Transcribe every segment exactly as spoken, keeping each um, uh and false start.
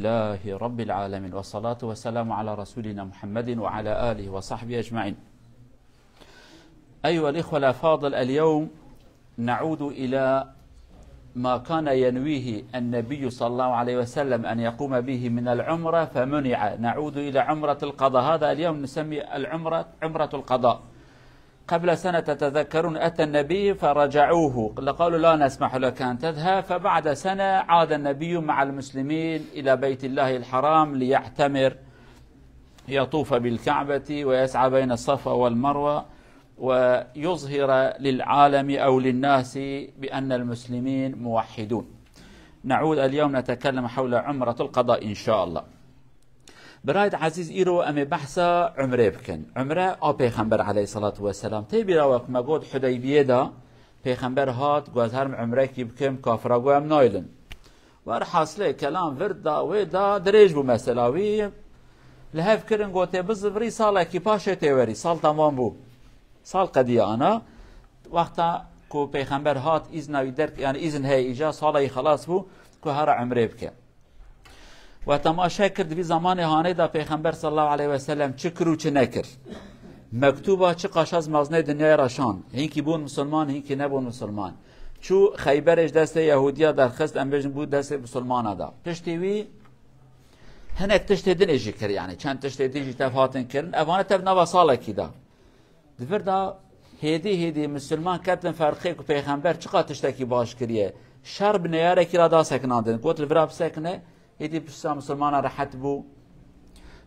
لله رب العالمين، والصلاة والسلام على رسولنا محمد وعلى آله وصحبه أجمعين. أيها الإخوة الأفاضل، اليوم نعود إلى ما كان ينويه النبي صلى الله عليه وسلم أن يقوم به من العمرة فمنع. نعود إلى عمرة القضاء. هذا اليوم نسمي العمرة عمرة القضاء. قبل سنة، تتذكرون، أتى النبي فرجعوه، قالوا: "لا نسمح لك أن تذهب". فبعد سنة عاد النبي مع المسلمين إلى بيت الله الحرام ليعتمر، يطوف بالكعبة ويسعى بين الصفا والمروة ويظهر للعالم أو للناس بأن المسلمين موحدون. نعود اليوم نتكلم حول عمرة القضاء إن شاء الله. Birayê ezîz, îro em ê behsa umrê bikin. Umre a Pêxember aleyhissalatu vesselam. Tê bîra we ku me got Hudeybiyê de Pêxember hat, got: "Ez herim umrekî bikim", kafira got: "Em naylin." Werhasilê kelam vir da, wê da dirêj bû mesela wî. Li hev kirin, gotê: "Bizivirî, salekî paşê tê werî." Sal temam bû. Sal qediya ana. Wexta ku Pêxember hat, îzna wî derk, yani îzin heye îca, sala wî xelas bû ku here umrê bike. We temaşe kir, di vî zamanê hanê de Pêxember sallallahu aleyhi ve sellem çi kir û çi nekir. Mektuba çi qaşaz mezinê dinyayê re şand. Hinkî bûn misilman, hinkî nebûn misilman. Çû Xeyberê ji destê Yehudiya derxist, em bêjin bû destê misilmana de. Piştî wî hinek tiştê dinê jî kir, yani çend tiştê din jî tev hatin kirin. Evane tev nava salekî de. Di vir de hêdî hêdî misilman ketin ferqê ku Pêxember çiqa tiştekî baş kiriye. Şer bi neyarekî re da sekinandin. Got: "Li vira bisekine", hêdî pişta misilmana rehet bû.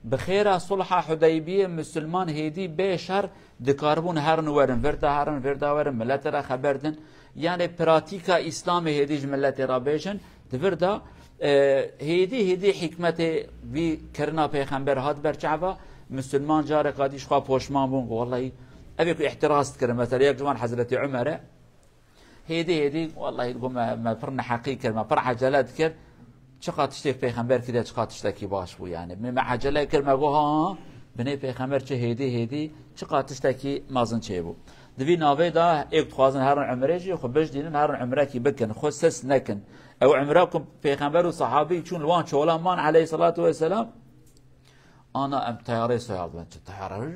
Bi xêra sulha Hudeybiyê misilman hêdî bê şer dikaribûn herin û werin, vir de herin, vir de werin, miletê re xeber din. Yani pratîka Îslamê hêdî ji miletê re bêjin. Di vir de, e, hêdî hêdî hikmetê vî kirina Pêxember hat ber çava, misilman careka dî ji xwe poşman bûn, got: "Wellahî, ev ê ku îhtiras dikirin." Mesela yek ji wan Hezretî Umer e. Hêdî hêdî, wellahî, got, me, me pir neheqî kir, me pir ecele dikir. Çiqa tiştê Pêxember kiriye, çiqa tiştekî baş bû yani. Me, me ecele kir, me got: "Ha, ha, binê Pêxember çi hêdî hêdî, çiqa tiştekî mezin çêbû." Di vî navê de êk dixwazin herin umrê jî xwe bijdînin, herin umrekî bikin, xwe sist nekin. Ew umre ku Pêxember û sahabî çûn li wan çolan man aleyhissalatu vesselam, ana em teyarê soya dibin. Çi teyare?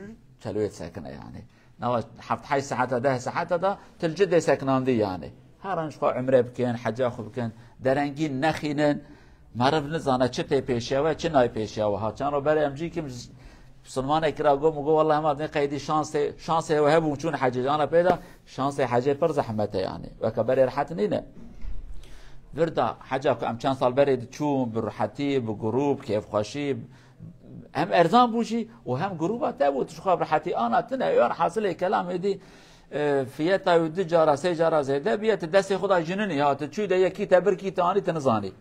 Çelwê sekine yani. Nava heft heşt saete, deh saete de til Cidê sekinandî yani. Herin ji xwe umre bikin, heca xwe bikin. Derengî nexînin. Meriv nizane çi tê pêşiya we, çi nayê pêşiya we. Ha, çend ro berê em cî kim, misilmanekî ra got, min got: "Wellahî, hema dinê qeydî şansê, şansê we hebû çûn hecê." Ana pê de şansê hecê pir zehmet e yani. Weke berê rehet nîne. Vir de heca ku em çend sal berê diçûn, bi rehetî, bi grûp, kêfxweşî, hem erzan bû jî û hem grûba te bû, tu ji xwe bi rehetî ana tine. Yan hasilê kelam êdî, e, fiyeta wî du cara, sê cara zêde biye, tu destê xwe da jininî, ha, tu çû de yekî te birkî te anî, tu nizanî.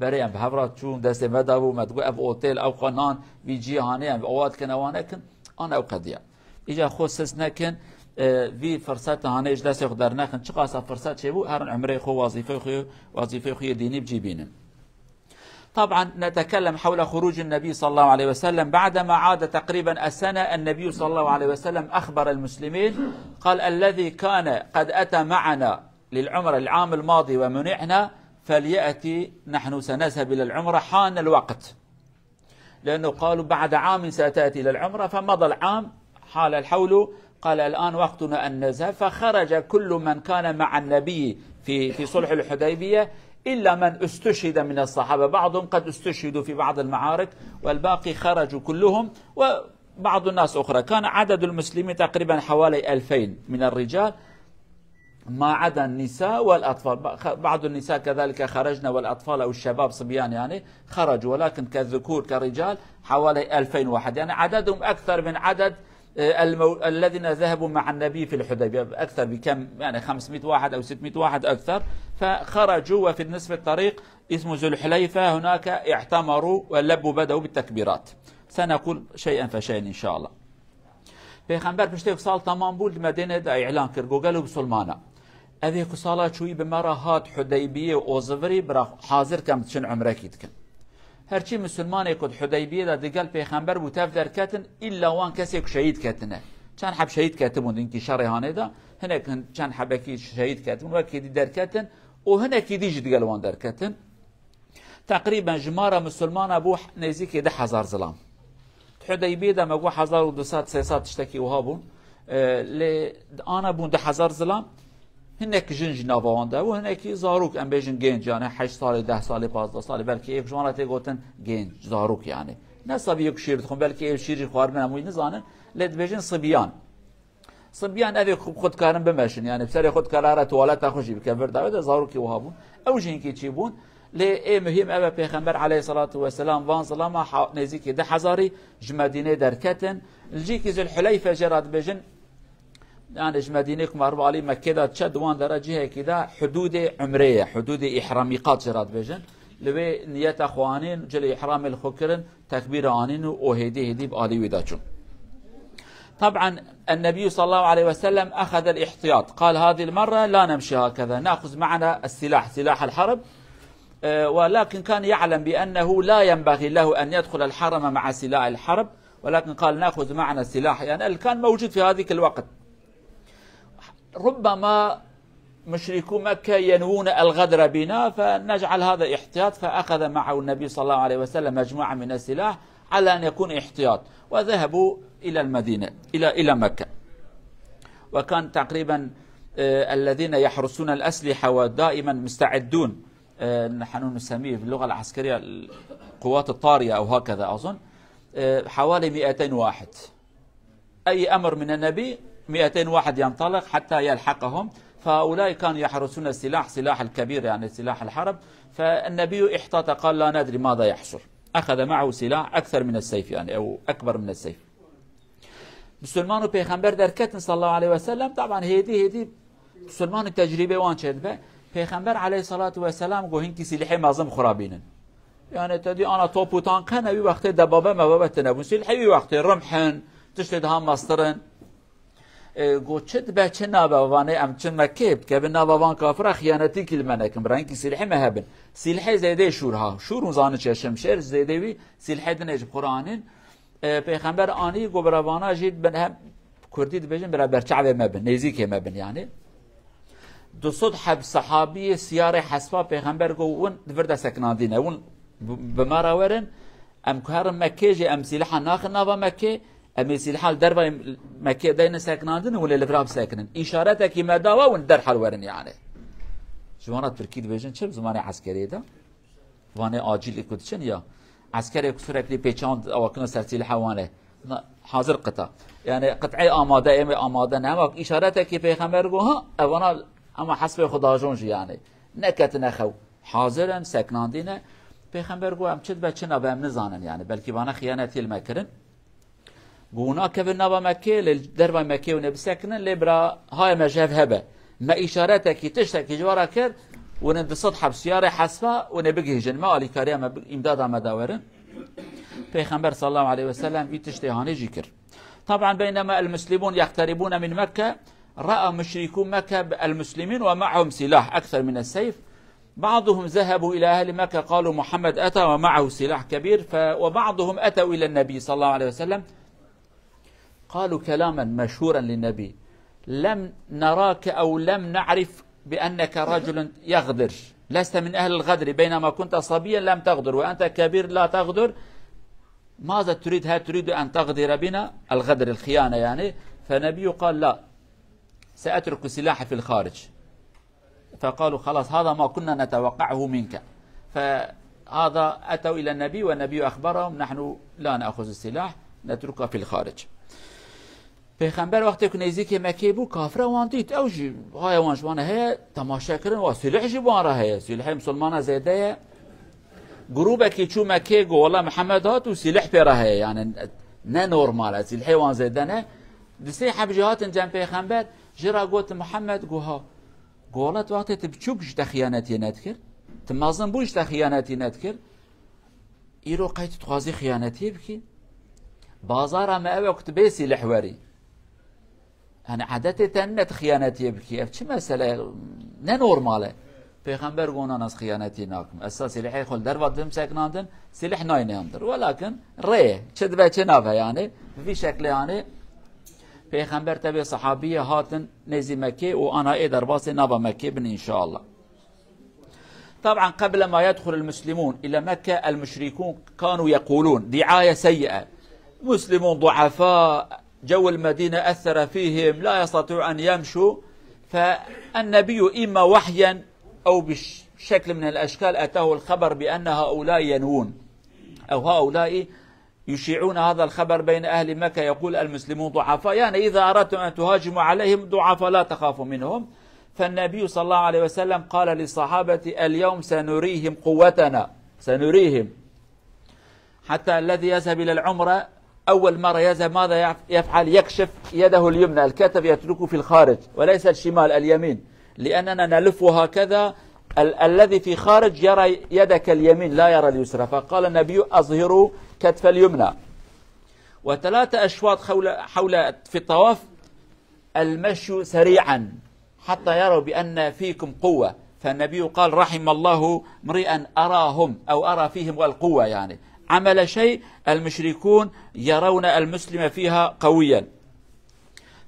Berê em bi hev re çûn, destê me dabû, me digot: "Ev otêl, ew xwe nan, vî cîhanê, em ewa dikin, ewa nekin." Ana ew qediya. Îca xwe sist nekin, e, vî firseta hanê ji destê xwe dernexin. Çiqasa firset çêbû, herin umrê xwe, wazîfeyê xwe, wazîfeyê xwe yê dînî bi cî bînin. طبعا نتكلم حول خروج النبي صلى الله عليه وسلم. بعدما عاد تقريبا السنة، النبي صلى الله عليه وسلم أخبر المسلمين، قال: "الذي كان قد أتى معنا للعمرة العام الماضي ومنعنا فليأتي، نحن سنذهب إلى العمرة، حان الوقت." لأنه قالوا: "بعد عام ستأتي إلى العمرة"، فمضى العام، حال الحول، قال: "الآن وقتنا أن نذهب". فخرج كل من كان مع النبي في، في صلح الحديبية، إلا من استشهد من الصحابة، بعضهم قد استشهدوا في بعض المعارك، والباقي خرجوا كلهم، وبعض الناس أخرى. كان عدد المسلمين تقريبا حوالي ألفين من الرجال، ما عدا النساء والأطفال. ب-، خ-، بعض النساء كذلك خرجن، والأطفال أو الشباب، صبيان يعني، خرجوا، ولكن كذكور، كرجال، حوالي ألفين واحد، يعني عددهم أكثر من عدد، آه، المو-، الذين ذهبوا مع النبي في الحديبية، أكثر بكم؟ يعني خمسمية واحد أو ستمية واحد أكثر. فخرجوا، وفي نصف الطريق اسمه ذو الحليفة، هناك اعتمروا ولبوا، بدأوا بالتكبيرات. سنقول شيئا فشيئا إن شاء الله. Pêxember piştê ku sal temam bû, li Medînê de îlan kir, got: "Gelo bisilmana, ev ê ku sala çûyî bi me re hat Hudeybiyê û zivirî, bira hazir kem, diçin umrekî dikin." Herçî misilmanê ku di Hudeybiyê de digel Pêxember bû, tev derketin, îlla wan kesê ku şehîd ketine. Çend heb şehîd ketibûn di hinkî şerê hanê de, hinek hin-, çend hebekî şehîd ketibûn, wekî dî derketin û hinekî dî jî digel wan derketin. Teqrîben jimara misilmana bû nêzîkî du hezar zilam. Di Hudeybiyê de me got hezar û du sed, sê sed tiştekî wiha bûn. E, lê ana bûn du hezar zilam. Hinek jin jî nava wan de bû, hinekî zarok, em bêjin genc, yani heşt salî, deh salî, pazdeh salî, belkî êk ji wan re tê gotin genc, zarok yani. Ne sabî yek şîr dixwin, belkî êv şîr jî xwaribin, em wî nizanin, lê dibêjin sibiyan. Sibiyan ev ê xwe, xwe dikarin bimeşin, yani bi serê xwe dikare here tuwaleta xwe jî bike, vir dawê de zarokî wiha bûn. Ew jî hinkî çî bûn, lê ê muhîm ev e, Pêxember aleyhissalatu vesselam van zilama ha-, nêzîkî du hezarî ji Medînê derketin. Li cîkî Zilhuleyfe jê re dibêjin, yani ji Medînê ku merhûm alî Mekkê de diçe, di wan dere cihekî de hudûdê umrê ye, hudûdê îhram, mîqat jê re dibêjin. Li wê niyeta xwe anîn, cilê îhramê li xwe kirin, tekbîra anîn û, û hêdî hêdî bi alî wî de çûn. طبعا النبي صلى الله عليه وسلم أخذ الاحتياط. قال: "هذه المرة لا نمشي هكذا، نأخذ معنا السلاح، سلاح الحرب." آه، ولكن كان يعلم بأنه لا ينبغي له أن يدخل الحرم مع سلاح الحرب، ولكن قال: "نأخذ معنا سلاح"، يعني اللي كان موجود في هذيك الوقت. ربما مشركو مكة ينوون الغدر بنا، فنجعل هذا احتياط. فأخذ معه النبي صلى الله عليه وسلم مجموعة من السلاح على أن يكون احتياط، وذهبوا إلى المدينة، إلى، إلى مكة. وكان تقريبا، آه، الذين يحرسون الأسلحة ودائما مستعدون، آه، نحن نسميه في اللغة العسكرية القوات الطارية أو هكذا أظن، آه، حوالي مائتين واحد. أي أمر من النبي، مائتين واحد ينطلق حتى يلحقهم، فهؤلاء كانوا يحرسون السلاح، سلاح الكبير، يعني سلاح الحرب، فالنبي احتاط، قال: "لا ندري ماذا يحصل." أخذ معه سلاح أكثر من السيف، يعني، أو أكبر من السيف. Musulman û Pêxember derketin sallallahu aleyhi ve sellem, taban hêdî hêdî Musulmanî tecrîbê wan çêdibe. Pêxember aleyhissalatu vesselam got: "Hinkî sîlhê mezin bi xwe re bînin." Yani te dî ana top û tank hene, wî wextê debabe mebabe tine bûn. Sîlhê wî wextê rimh in, tiştê daha mestir in. E, got: "Çi dibe, çi nabe?" Vanê: "Em çin Mekkê, bikevin nava van kafira, xiyanetîkî li me nekin. Bira hinkî sîlhê me hebin." Sîlhê zêdê şûr ha. Şûr hûn zanin çi ye, şimşêr, zêdê wî sîlhê dinê ji bi xwe re anîn. E, Pêxember anî, got: "Bira vana jî bin hem, kurdî dibêjin, bira berçavê me bin, nêzîkê me bin yani." Du sed heb sehabiyê siyarê hespa Pêxember got: "Win di vir de seknandîne, win bi, bi me re werin, em ku herin Mekkê jî em sîleha naxin nava Mekkê, em ê sîleha li dervayê Mekkê deynin seknandin, win ê li vira bisekinin." Îşaretekî me dawa, win derhal werin yani. Ji wan re tirkî dibêjin çi bi zimanê eskeriyê de? Vanê acîlî ku diçin ya. Eskerê ku sürekli pêçand awakina ser sîleha wan e. Na, hazir qita. Yani qit'ê amade, em ê amade ne. Ama îşaretekî Pêxember got, ha, evana ama hesbê xwe dajon jî yani. Neketine xew. Hazir in, seknandîne. Pêxember got, em çi dibe, çi nabe, em nizanin yani. Belkî vana xiyanetî li me kirin. Got: "Nakevin nava Mekkê, lê derva Mekkê hûn ê bisekinin, lê bira haye me ji hev hebe. Me îşaretekî, tiştekî ji we re kir, hûn ê du sed heb siyarê hespa, hûn ê bigihîjin me, alîkariya me, îmdada me da werin." Pêxember sallallahu aleyhi ve sellem vî tiştê hanê jî kir. Taban, beynema el-muslimûn yeqteribûne min Mekke, ra'a muşrikû Mekke el-muslimîn ve ma'hum silah ekser min es-seyf. بعضهم ذهبوا إلى أهل مكة، قالوا: "محمد أتى ومعه سلاح كبير." ف-، وبعضهم أتوا إلى النبي صلى الله عليه وسلم، قالوا كلاما مشهورا للنبي: "لم نراك أو لم نعرف بأنك رجل يغدر، لست من أهل الغدر، بينما كنت صبيا لم تغدر، وأنت كبير لا تغدر، ماذا تريد؟ هل تريد أن تغدر بنا؟" الغدر، الخيانة يعني. فالنبي قال: "لا، سأترك سلاحي في الخارج." فقالوا: "خلاص، هذا ما كنا نتوقعه منك." فهذا أتوا إلى النبي والنبي أخبرهم: "نحن لا نأخذ السلاح، نتركه في الخارج." Pêxember wextê ku nêzîkê Mekkê bû, kafira wan dît. Ew jî, haya wan ji wan heye, temaşe kirin, wa sîlih jî bi wan re heye. Sîlihê misilmana zêde ye. Grûbekî çû Mekkê, got: "Wela Mihemed hat û sîlih pê re heye." Yani ne normal e, sîlihê wan zêde ne. Di sê heb jî hatin cem Pêxember, jê re got: "Mihemed?" Got: "Ha." Got: "Wela tu wextê tu biçûk ji te xiyanetiyê nedikir. Tu mezin bû ji te xiyanetî nedikir. Îro qey tu dixwazî xiyanetiyê bikî? Bazara me ew e ku tu bê sîlih werî. Yani edetê te nine tu xiyanetiyê bikî. Ev çi mesele ye? Ne normal e." Pêxember got: "Na, ez xiyanetî nakim. Ez sa sîlihê xwe li derva dim seknandin, sîlih nayne hundir. Welakin rê ye. Çi dibe çi nabe yani. Bi vî şeklê yani." Pêxember tevê sehabiyê hatin nêzî Mekkê û ana ê derbasê nava Mekkê bin înşallah. طبعا قبل ما يدخل المسلمون إلى مكة المشركون كانوا يقولون دعاية سيئة: مسلمون ضعفاء، جو المدينة أثر فيهم، لا يستطيعوا أن يمشوا. فالنبي إما وحيا أو بشكل من الأشكال أتاه الخبر بأن هؤلاء ينوون، أو هؤلاء يشيعون هذا الخبر بين أهل مكة، يقول: المسلمون ضعفاء، يعني إذا أردتم أن تهاجموا عليهم ضعفاء لا تخافوا منهم. فالنبي صلى الله عليه وسلم قال للصحابة: اليوم سنريهم قوتنا، سنريهم. حتى الذي يذهب إلى العمرة أول مرة يذهب ماذا يف- يفعل؟ يكشف يده اليمنى، الكتف يتركه في الخارج وليس الشمال، اليمين، لأننا نلف هكذا. ال- الذي في خارج يرى يدك اليمين لا يرى اليسرى، فقال النبي: أظهروا كتف اليمنى. وثلاثة أشواط حول، حول، في الطواف: المشي سريعا حتى يروا بأن فيكم قوة، فالنبي قال: رحم الله امرئا أراهم أو أرى فيهم القوة، يعني عمل شيء المشركون يرون المسلم فيها قويا.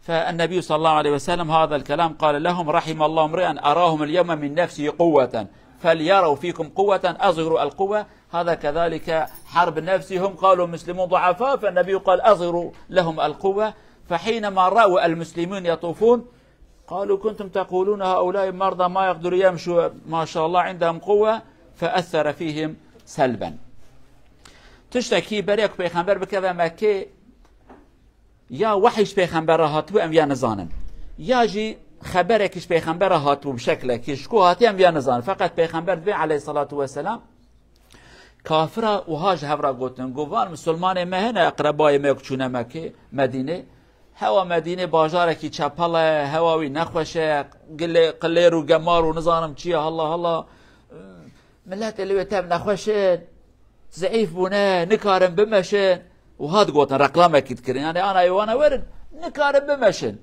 فالنبي صلى الله عليه وسلم هذا الكلام قال لهم: رحم الله امرئا أراهم اليوم من نفسه قوة، فليروا فيكم قوة، أظهروا القوة. هذا كذلك حرب نفس، هم قالوا: مسلمون ضعفاء، فالنبي قال: أظهروا لهم القوة. فحينما رأوا المسلمين يطوفون قالوا: كنتم تقولون هؤلاء مرضى ما يقدروا يمشوا، ما شاء الله عندهم قوة، فأثر فيهم سلبا. Tiştekî berê ku pêxember bikeve Mekkê, ya wehî ji pêxembera hatibû, em ya nizanin, ya jî xeberekî ji pêxembera hatibû bi şeklekî ji ku hatiye, em ya nizanin. Feqet pêxember divê aleyhissalatu vesselam kafira wiha ji hev re gotin, got: van misilmanê me hene, eqrebayê me ku çûne Mekkê, Medînê. Hewa Medînê bajarekî çepel e, hewa wî nexweş e, gilê, qilêr û gemar û nizanim çi ye, halla halla. Miletê li wê tev nexweş in, zeîf bûne, nikarin bimeşin. Wiha digotin, reklamekî dikirin. Yani ana ê wana werin, nikarin bimeşin.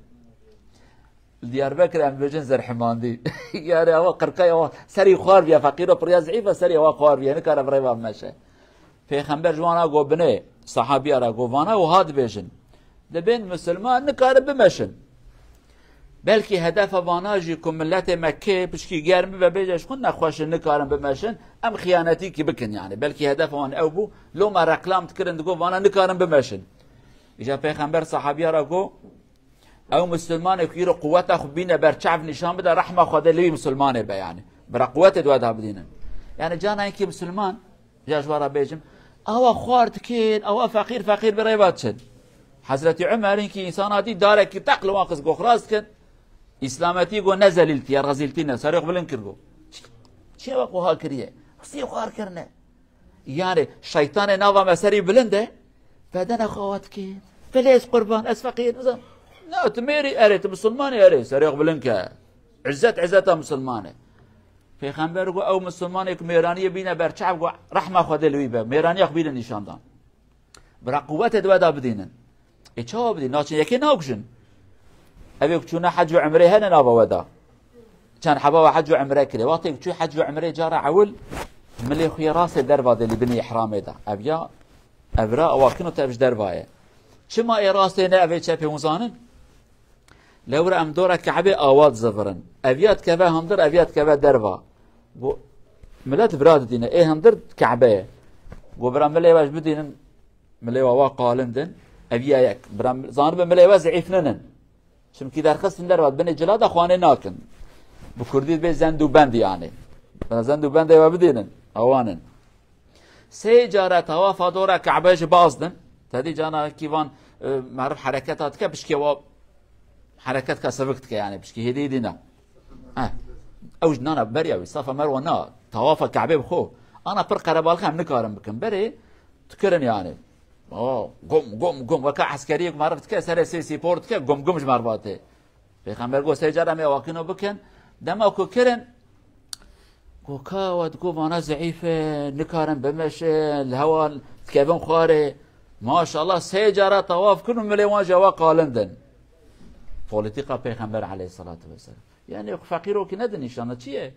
Li Diyarbekir em dibêjin zerhimandî. Yani ewa qirkay ewa serî xwar biye, feqîro piriya zeîf e, serî ewa xwar biye, nikare bi rêva bimeşe. Pêxember ji wan a got binê, sahabiya re got, vana wiha dibêjin: Dibên misilman, nikarin bimeşin. Belkî hedefa vana jî ku miletê Mekkê pişkî germ bibe, bêje ji xwe nexweş in, nikarin bimeşin, em xiyanetîkî bikin yani. Belkî hedefa wan ew bû, loma reklam dikirin, digot vana nikarin bimeşin. Îja pêxember sahabiya re got, ew misilmanê ku îro quweta xwe bîne ber çav nîşan bide, rehma Xwedê li wî misilmanê be yani. Bira quwetê di we de bidînin. Yani cana yekî misilman, ya ji we re bêjim, awa xwar dikin, awa feqîr feqîr bi rêva diçin. Hezretî Umer hinkî însana dî darekî teq li wan xist, got xilas dikin. Îslametî got ne zelîltî ye, rezîltî ne. Serê xwe bilind kir got: Çi, çi ye we ku wiha kiriye? Xistî xwar kirine. Yani şeytanê nava me serî bilind e. Bedena xwe awa dike. Belê ez qurban, ez feqîr, nizam. Na, tu mêrî, erê, tu misilmanê, erê, serê xwe bilind ke. İzzet, izzeta misilman e. Pêxember got, ew misilmanê ku mêraniyê bîne ber çav, got, rehma Xwedê li wî be. Mêraniya xwe bîne nîşandan. Bira quwetê di we de bidînin. Ê çawa bidîn? Naçin yekê nakujin. Ev ê ku çûne hec û emrê hene nava we de. Çend heba we hec û emre kiriye. Wextê ku çû hec û emrê cara ewil, milê xwe yê rastê derva dê li binî ihramê de. Ev ya, ev ra ewa kin û tev ji derva ye. Çima ê rastê ne ev ê çepê hûn zanin? Lewra em dora Ke'bê awa dizivirin. Ev ya dikeve hundir, ev ya dikeve derva. Got, milet vira didîne. Ê hundir Ke'be ye. Got, bira milê we ji bidînin, milê we wa qalin din. Ev ya yek. Bira, zanibe milê we zeîf ninin. Çimkî derxistin derva, binê cila de xwanê nakin. Bi kurdî dibê zend û bend yani. Bira zend û bendê we bidînin. Awanin. Sê cara tawafa dora Ke'be ji baz din. Tedî cana kî van, e, merif hereketa dike, pişkê wa hereket ka sivik dike yani, pişkê hêdî hêdî ne. Eh. Ew ji nana beriya wî, Safa Merwa na, tawafa Ke'be bi xwe. Ana pir qerebalix em nikarin bikin. Berê dikirin yani. Oh, gum, gum, gum. Weka eskeriyek merif dike, serê sê sîpor dike, gum, gum ji merva tê. Pêxember got, sê cara em ê awakîno bikin. Dema ku kirin, got, ka we digot, vana zeîf e, nikarin bimeşin, li hewa dikevin xwarê. Maşallah, sê cara tawaf kirin û milê wan ji hewa qalin din. Polîtîka Pêxember aleyhissalatu vesselam. Yani feqîrokî nedin nîşana çi ye?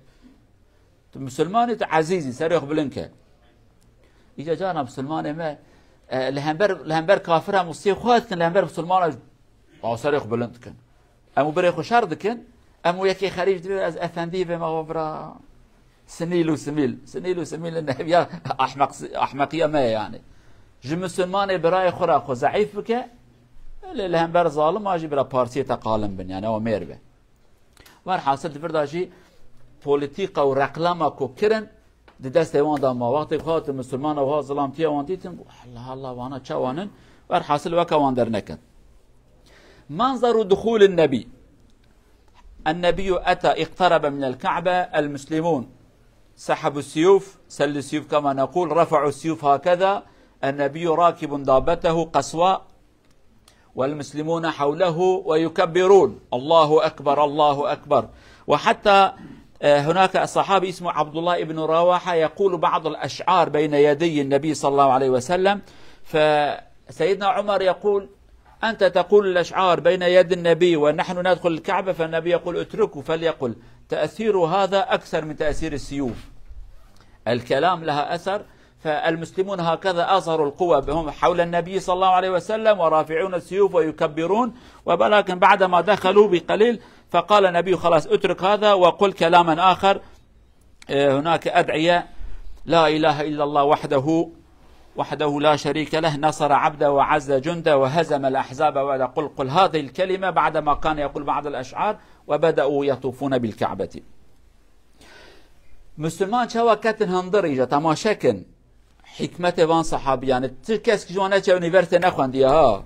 Tu misilmanî, tu ezîzî, serê xwe bilind ke. Îca cana misilmanê me, e, li hember, li hember kafir em wistiyê xwe dikin, li hember misilmana, a, serê xwe bilind dikin. Em û birê xwe şer dikin, em û yekê xerîc divê ez efendî bêm, awa bira. Sinîl û simîl. Sinîl û simîl neviya ahmeq, ahmeqiya me ye yani. Ji Müslümanê birayê xwe re xwe zeîf bike, lê li hember zalima jî bira parsiyê te qalin bin yani, ew mêr be. Werhasil di vir de jî polîtîka û reklama ku kirin, di destê wan de ma. Wextê ku hatin Müslümana û ha zilamtiya wan dîtin, Allah Allah, wana çawan in? Werhasil weke wan dernekin. منظر دخول النبي. النبي أتى، اقترب من الكعبة، المسلمون سحبوا السيوف، سلوا السيوف كما نقول، رفعوا السيوف هكذا، النبي راكب دابته قصواء، والمسلمون حوله ويكبرون، الله أكبر، الله أكبر. وحتى، آه، هناك الصحابي اسمه عبد الله بن رواحة يقول بعض الأشعار بين يدي النبي صلى الله عليه وسلم. فسيدنا عمر يقول: أنت تقول الأشعار بين يد النبي ونحن ندخل الكعبة، فالنبي يقول: اتركه فليقل، تأثير هذا أكثر من تأثير السيوف. الكلام لها أثر، فالمسلمون هكذا أظهروا القوة، هم حول النبي صلى الله عليه وسلم ورافعون السيوف ويكبرون، ولكن بعدما دخلوا بقليل فقال النبي: خلاص، اترك هذا وقل كلاما آخر. آه، هناك أدعية: لا إله إلا الله وحده، وحده لا شريك له، نصر عبده وعز جنده وهزم الأحزاب وحده. قل، قل هذه الكلمة بعدما كان يقول بعض الأشعار، وبدأوا يطوفون بالكعبة. Müslüman çawa ketin hundir îja, temaşe kin. Hikmetê van sahabiyan, tu kes ki ji wan neçe unîversîte nexwendiye ha.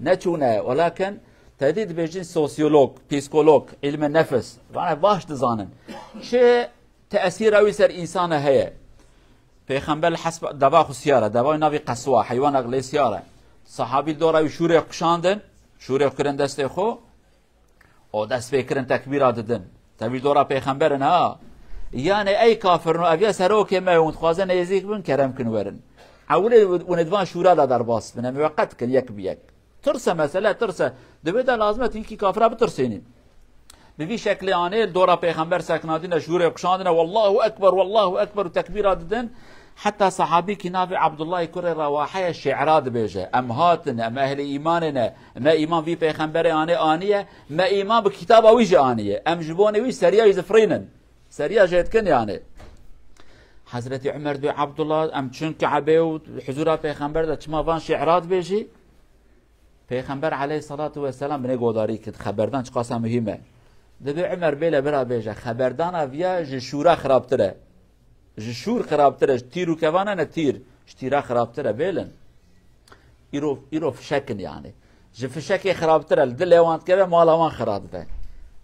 Neçûne, welakin te dî dibêjin sosyolog, psîkolog, îlmê nefs. Vana baş dizanin. Çi tesîra wî ser însana heye. Pêxember li hesba deva xwe siyar e, deva wî navê qeswa, heywanek lê siyar e. Sahabî li dora wî şûrê xwe kişandin, şûrê xwe kirin destê xwe. O dest pê kirin tekbîra didin. Tevî dora pêxember in ha. Yanê ey kafirno, ev ya serokê me, hûn dixwazin nêzîk bin, kerem kin werin. Ewilê hûn ê di van şûra de derbas bin, em weqet kin yek bi yek. Tirs e mesele, tirs e. Di vê de lazim e tu yekî kafira bitirsênî. Bi vî şeklê anê li dora pêxember seknandine, şûrê kişandine, Wallahu Ekber, Wallahu Ekber û tekbîra didin. Heta sahabîkî navê Abdullahî kurê Rewahe ye, şi'ra dibêje: Em hatin, em ehlê îmanê ne, me îman vî pêxemberê anê aniye, me îman bi kitaba wî jî aniye. Em ji bonê wî seriya jî difirînin. Seriya jê dikin yani. Hezretî Umer dibê: Abdullah, em çûn Ke'bê û huzûra pêxember de, çima van şi'ra dibêjî? Pêxember aleyhissalatu vesselam binê godarî kir, xeberdan çiqasa muhîm e. Dibê Umer bêle bira bêje, xeberdana viya ji şûra xirabtir e. Ji şûr xirabtir e, ji tîr û kevana ne tîr, ji tîra xirabtir e, bêlin. Îro, îro fişek in yani. Ji fişekê xirabtir e, li dilê wan dikeve, mala wan xira dibe.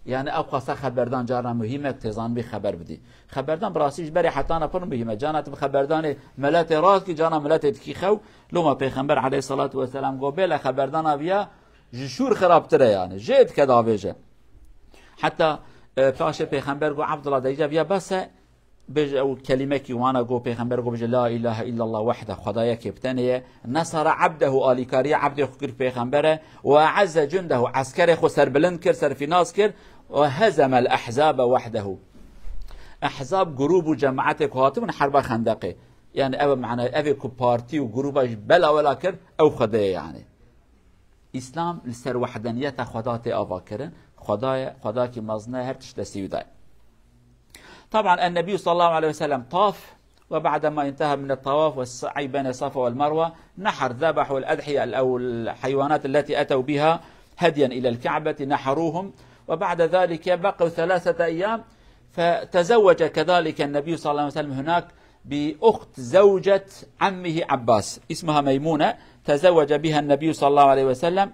Yani ew qasa xeberdan carna muhîm e, têzanibî xeber bidî. Xeberdan bi rastî ji berê hetana pir muhîm e. Cana tu bi xeberdanê miletê rast kî, cana miletê dikî xew. Loma Pêxember aleyhissalatu vesselam got, bêle xeberdana viya ji şûr xirabtir e yani. Jê dike davêje. Heta, e, paşê Pêxember got, Abdullah, de îca viya bes e, bêje ew kelimekî wana got, Pêxember got, bêje, La ilahe illallah wahde, Xweda yekê bi tenê ye, nesara abdehu, alîkariya abdê xwe kir Pêxember e, we e'ezze cundehu, eskerê xwe serbilind kir, serfînas kir, we hezemel ehzabe wahdehu. Ehzab grûb û cemaetê ku hatibûn herba Xendeqê. Yani ev mane, evê ku partî û grûba jî bela wela kir, ew Xwedê ye yani. Îslam li ser wehdeniyeta Xweda tê avakirin. Xweda ye, Xwedakî mezin e, her tişt destî wî de ye. طبعا النبي صلى الله عليه وسلم طاف، وبعدما انتهى من الطواف والسعي بين الصفا والمروة نحر، ذبحوا الأضحية أو الحيوانات التي أتوا بها هديا إلى الكعبة، نحروهم، وبعد ذلك بقوا ثلاثة أيام، فتزوج كذلك النبي صلى الله عليه وسلم هناك بأخت زوجة عمه عباس، اسمها ميمونة، تزوج بها النبي صلى الله عليه وسلم،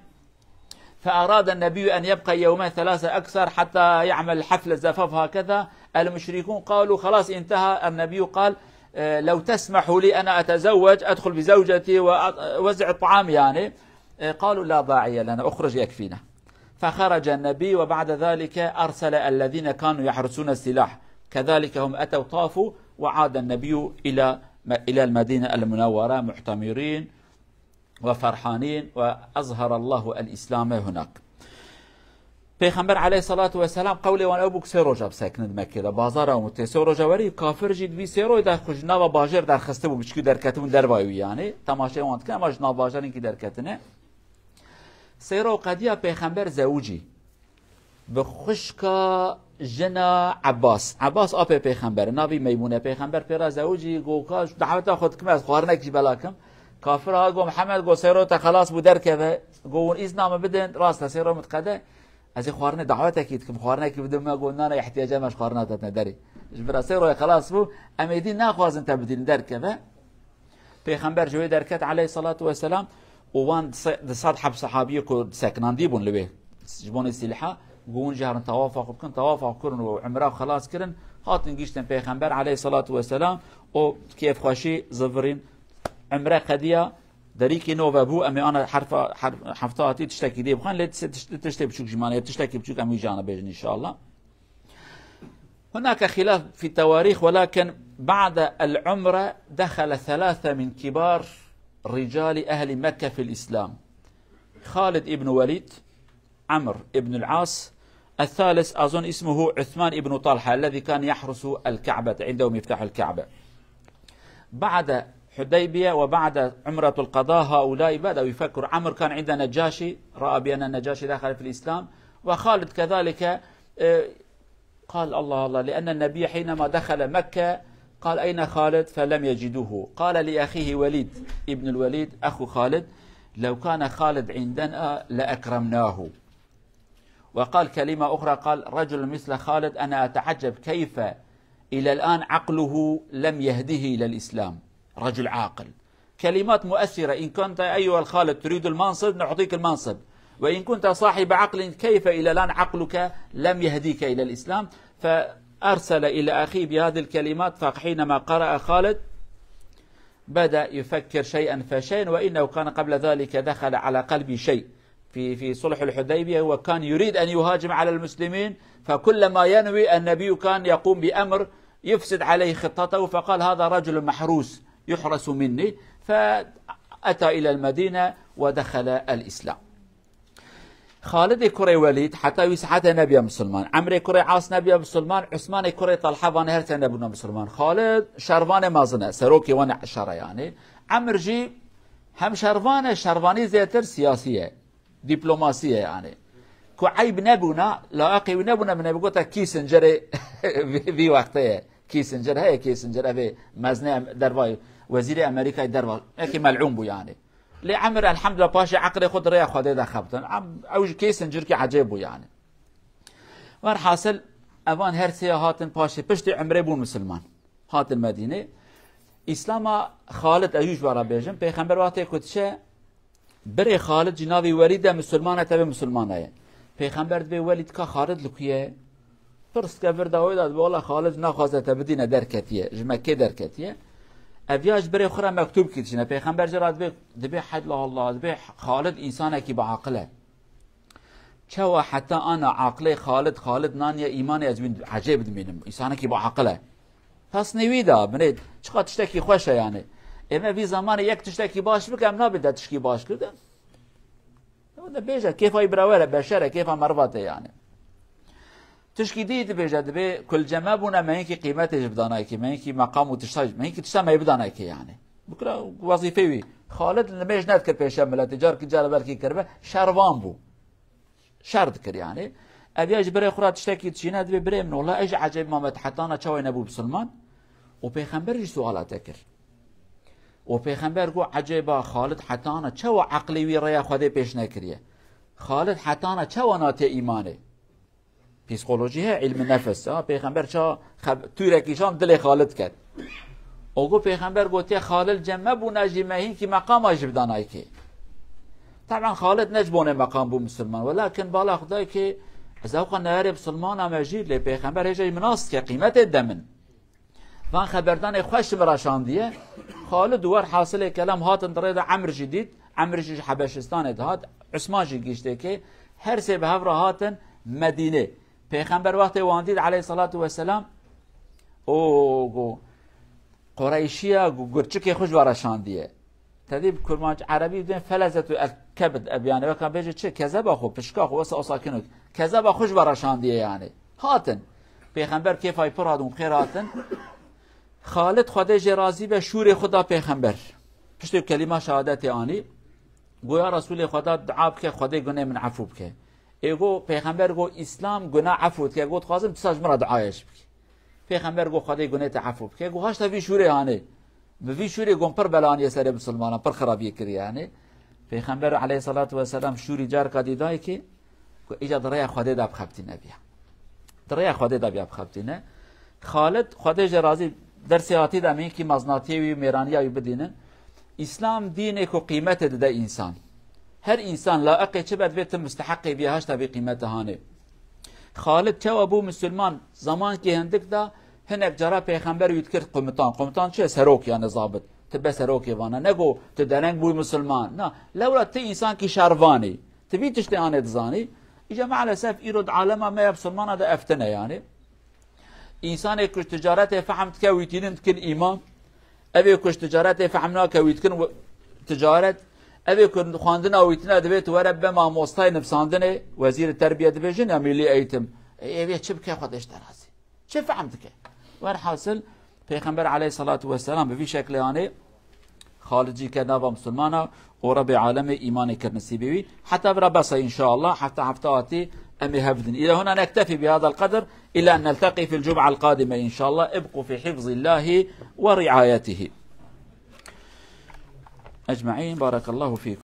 فأراد النبي أن يبقى يومين ثلاثة أكثر حتى يعمل حفل زفاف هكذا. المشركون قالوا: خلاص انتهى. النبي قال: آه، لو تسمحوا لي أنا أتزوج، أدخل بزوجتي وأوزع الطعام يعني. آه، قالوا: لا داعي لنا، اخرج يكفينا. فخرج النبي، وبعد ذلك أرسل الذين كانوا يحرسون السلاح، كذلك هم أتوا طافوا، وعاد النبي إلى، إلى المدينة المنورة معتمرين وفرحانين، وأظهر الله الإسلام هناك. Pêxember aleyhissalatu vesselam qewlê wan ew bû ku sê roja bisekinin di Mekkê de. Bazara û mutê sê roja werî, kafir jî di vî sê rojê de xwe ji nava bajêr derxistibû, biçkî derketibûn dervayî wî yani. Temaşê wan dikin, ema ji nav bajarên kî derketine. Seyra û qediya Pêxember zewicî. Bi xwişka jina Ebbas. Ebbas apê pêxember, navî Meymûne. Pêxember pê re zewicî, go ka ji daweta xwe dikim, ez xwarinekî ji bela kim. Kafir ha go Mihemed, go seyro te xelas bû, derkeve. Go hûn îzna min bidin, rast e, seyro min diqede. Ez ê xwarinê dawetekî dikim, xwarinekî bidin me, go nana, ihtiyaca me ji xwarina te tine derê. Ji bira seyro xelas bû, em êdî naxwazin te bidînin, derkeve. Pêxember ji wê derket aleyhissalatu vesselam û wan di se-, di sed heb sehabiyê ku sekinandî bûn li wê, ji bo nê sîlha, got, hûn jî herin tawafa xwe bikin, tawafa xwe kirin û umra xelas kirin, hatin gihîştin Pêxember aleyhissalatu vesselam û kêfxweşî zivirîn. Umre qediya, derîkî nove bû, em ê ana herfa, her-, hefta hatî tiştekî dê bixwin, lê tişt-, tişt-, tiştê biçûk jî mane, tiştekî biçûk em wî jana bêjin înşallah. هناك خلاف في التواريخ، ولكن بعد العمرة دخل ثلاثة من كبار رجال أهل مكة في الإسلام: خالد بن وليد، عمرو بن العاص، الثالث أظن اسمه عثمان بن طلحة الذي كان يحرس الكعبة، عنده مفتاح الكعبة. بعد حديبية وبعد عمرة القضاء هؤلاء بدأوا يفكروا. عمرو كان عند النجاشي، رأى بأن النجاشي دخل في الإسلام، وخالد كذلك، آه، قال: الله الله، لأن النبي حينما دخل مكة قال: أين خالد؟ فلم يجدوه. قال لأخيه وليد ابن الوليد، أخو خالد: لو كان خالد عندنا لأكرمناه. وقال كلمة أخرى، قال: رجل مثل خالد أنا أتعجب كيف إلى الآن عقله لم يهده إلى الإسلام. رجل عاقل. كلمات مؤثرة. إن كنت أيها الخالد تريد المنصب، نعطيك المنصب، وإن كنت صاحب عقل، كيف إلى الآن عقلك لم يهديك إلى الإسلام؟ فأرسل إلى أخيه بهذه الكلمات، فحينما قرأ خالد بدأ يفكر شيئا فشيئا، وإنه كان قبل ذلك دخل على قلبه شيء في، في صلح الحديبية، هو كان يريد أن يهاجم على المسلمين، فكلما ينوي النبي كان يقوم بأمر يفسد عليه خطته، فقال: هذا رجل محروس يحرس مني، فأتى إلى المدينة ودخل الإسلام. Xalidê kurê Welîd heta wî saetê nebiya misilman. Emrê kurê As nebiya misilman. Usmanê kurê Talha, vanê her sê nebûne misilman. Xalid şervanê mezin e, serokê wan e şera yanî. Emr jî hem şervan e, şervanî zêtir siyasî ye. Dîplomasî ye yanî. Ku eyb nebûna, layiqê wî nebûna, min ê bigota Kissingerê vî, vî wextê ye. Kissinger heye, Kissinger, evê mezinê Em-, derva, wezîrê Amerîkayê derva. Yekî mel'ûn bû yanî. Lê Emir, elhamdulillah, paşê eqlê xwe di rêya Xwedê de xebtin. Em, ew ji Kissingerkî ecêb bû yanî. Werhasil, evan her sêya hatin paşê, piştî Umrê bûn misilman. Hatin Medînê. Îslama Xalid, ez jî ji we re bêjim, Pêxember wextê ku diçe, birê Xalid jî navê Welîd e, misilman e, tevê misilman e. Pêxember dibê Welîd ka Xalid li ku ye? Pirs dike vir da wê de, dibê, wela Xalid naxwaze te bidîne, derketiye, ji Mekkê derketiye. Ev ya ji birê xwe re mektûbkî dişîne. Pêxember jê re dibê, dibê, heyla Allah, dibê Xalid însanekî bi aqil e. Çawa heta ana aqilê Xalid, Xalid naniye îmanê, ez wî ecêb dimînim. Însanekî bi aqil e. Pesnê wî da, binê, çiqa tiştekî xweş e yanî. Ê me vî zamanê yek tiştekî baş bike, em nabê de tişkî baş kir de. Wende bêje, kêfa wî bira were, beşer e, kêfa meriva tê yanî. Tişkî dî dibêje, dibê kulce me bûne, me hinkî qîmetê ji bidanayekê, me hinkî meqam û tişta, me hinkî tişta me bidana yekê yanî. Bikira wezîfê wî. Xalid nimêj nedikir pêşe miletê, carkî cara belkî kiribe, şervan bû. Şer dikir yanî. Ev ya ji birê xwe re tiştekî dişîne, dibê birê min, wela ez jî ecêb mame, hetana çawa nebû misilman. Û Pêxember jî suala te kir. Û Pêxember got, ecêba Xalid hetana çawa eqlê wî rêya Xwedê pêş nekiriye? Xalid hetana çawa nate îmanê? Psîkolojî heye, îlmi nefs. Ha, Pêxember ça xeb-, tûrekî şand dilê Xalid ket. Û got, Pêxember gotiye, Xalid cem me bûna jî me hînkî meqama jî bidana yekê. Teban Xalid ne ji bonê meqam bû misilman. Welakin bala Xwedayê ke ez ewqa neyarê misilmana me jî, lê Pêxember hêja jî min nas dike, qîmetê de min. Van xeberdanê xweş ji min re şandiye. Xalid û werhasilê kelam hatin di rê de, Emr jî dît. Emr jî ji Hebeşistanê dihat. Usman jî gihiştê kê. Her sê bi hev re hatin Medînê. Pêxember wextê wan dît aleyhissalatu vesselam, o, go, Qureyşiya, go, gurçikê xwe ji we re şandiye. Tedî bi kurmanc erebî dibên felezetu el kebid, ev yanî weka bêje çi? Kezeba xwe, pişka xwe, wesa osakinok. Kezeba xwe ji we re şandiye yanî. Hatin. Pêxember kêfa wî pir hat û xêr hatin. Xalid, Xwedê jê razî be, şûrê xwe da Pêxember. Piştî kelîma şehadetê anî. Go, ya Resûlê Xweda, dua bike, Xwedê gunê min efû bike. Ê go, Pêxember go, Îslam guna efû dike. Go, dixwazim tu sa ji min re duayê ji bikî. Pêxember go, Xwedê gunê te efû bike. Go, haşta vî şûrê hanê. Bi vî şûrê go, pir bela aniye serê misilmanan, pir xirabiyê kiriye hanê. Pêxember aleyhissalatu vesselam şûrî carka dî dayê kê, ku îca di rêya Xwedê de bixebitîne biya. Di rêya Xwedê de biya bixebitîne. Xalid, Xwedê jê razî, dersê hatî de em hinkî meznatiyê wî, mêraniya wî bidînin. Îslam dînê ku qîmetê dide însan. Her însan laeqê çi be divê tu misteheqê bî, haşta vî qîmete hanê. Xalid çawa bû misilman? Zamankê hindik de hinek cara pêxember wî dikir qumitan. Qumitan çi ye? Serok, yani zabit. Tu be serokê vana. Nego tu dereng bûyî misilman. Na, lewra tu însankî şervanî. Tu vî tiştê anê dizanî. Îca maalesef îro di alema me ya misilmana de ev tine yani. Însanê ku ji ticaretê fehm dike, wî tînin dikin îmam. Evê ku ji ticaretê fehm nake, wî dikin we-, ticaret. Evê ku xwendina wî tine, divê tu were be mamostayê nivsandinê, wezîrê terbiye dibêjin ya milî eğitim. Ê, evê çi bike, Xwedê ji te razî. Çi fehm dike? Werhasil, Pêxember aleyhissalatu vesselam bi vî şeklê anê, Xalid jî ke nava misilmana û Rebê alemê îmanê kir nisîbê wî. Heta vira bes e înşallah. Hefta, hefta hatî em ê hev bidin. إلى هنا نكتفي بهذا القدر، إلى أن نلتقي في الجمعة القادمة إن شاء الله. ابقوا في حفظ الله ورعايته أجمعين. بارك الله فيكم.